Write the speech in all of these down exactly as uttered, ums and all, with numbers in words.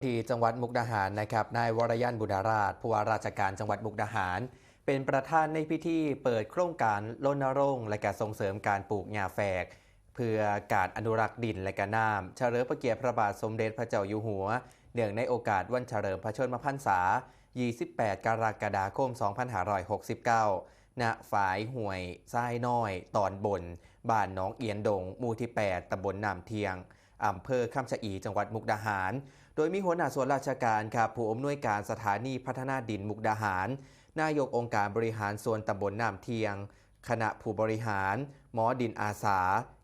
ที่จังหวัดมุกดาหารนะครับ นายวรยันต์ บุญราช ผู้ว่าราชการจังหวัดมุกดาหาร เป็นประธานในพิธีเปิดโครงการรณรงค์และก็ส่งเสริมการปลูกหญ้าแฝก เพื่อการอนุรักษ์ดินและก็น้ำ เฉลิมพระเกียรติพระบาทสมเด็จพระเจ้าอยู่หัว เนื่องในโอกาสวันเฉลิมพระชนมพรรษา ยี่สิบแปด กรกฎาคม สองพันห้าร้อยหกสิบเก้า ณ ฝายห้วยทรายน้อย ตอนบน บ้านหนองเอียนดง หมู่ที่ แปด ตำบลน้ำเที่ยง อำเภอคำชะอี จังหวัดมุกดาหาร โดยมีหัวหน้าส่วนราชการครับ ผู้อำนวยการสถานีพัฒนาดินมุกดาหาร นายกองค์การบริหารส่วนตำบลน้ำเที่ยง คณะผู้บริหาร หมอดินอาสา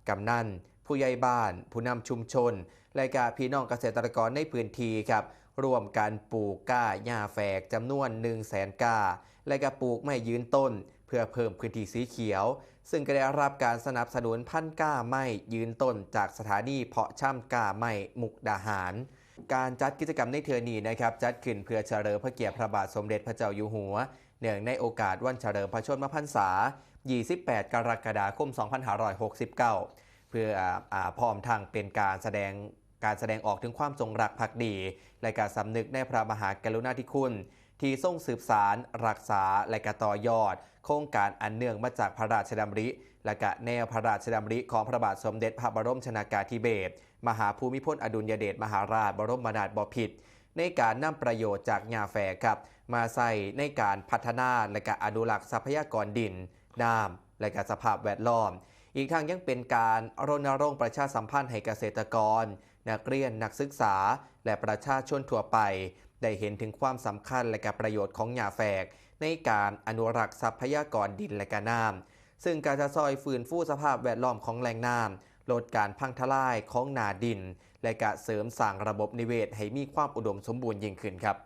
กำนัน ผู้ใหญ่บ้าน ผู้นำชุมชน และก็พี่น้องเกษตรกรในพื้นที่ครับ ร่วมกันปลูกกล้าหญ้าแฝกจำนวน หนึ่งแสน กล้า และก็ปลูกไม้ยืนต้น เพื่อเพิ่มพื้นที่สีเขียว ซึ่งก็ได้รับการสนับสนุนพันธุ์กล้าไม้ยืนต้นจากสถานีเพาะชำกล้าไม้มุกดาหาร การจัดกิจกรรมในเทื่อนี้นะครับ จัดขึ้นเพื่อเฉลิมพระเกียรติพระบาทสมเด็จพระเจ้าอยู่หัว เนื่องในโอกาสวันเฉลิมพระชนมพรรษา ยี่สิบแปด กรกฎาคม สองพันห้าร้อยหกสิบเก้า เพื่อ อ่า พร้อมทั้งเป็นการแสดง การแสดงออกถึงความจงรักภักดี และการสำนึกในพระมหากรุณาธิคุณ ที่ทรงสืบสาน รักษา และก็ต่อยอด โครงการอันเนื่องมาจากพระราชดำริ และก็แนวพระราชดำริของพระบาทสมเด็จพระบรมชนากาธิเบศร มหาภูมิพลอดุลยเดชมหาราชบรมนาถบพิตร ในการนำประโยชน์จากหญ้าแฝกครับ มาใช้ในการพัฒนาและก็อนุรักษ์ทรัพยากรดิน น้ำ และก็สภาพแวดล้อม อีกทั้งยังเป็นการรณรงค์ประชาสัมพันธ์ให้เกษตรกร นักเรียน นักศึกษา และประชาชนทั่วไป ได้เห็นถึงความสำคัญและก็ประโยชน์ของหญ้าแฝก ในการอนุรักษ์ทรัพยากรดินและก็น้ำ ซึ่งก็จะซอยฟื้นฟูสภาพแวดล้อมของแหล่งน้ำ ลดการพังทลายของนาดิน และก็เสริมสร้างระบบนิเวศให้มีความอุดมสมบูรณ์ยิ่งขึ้นครับ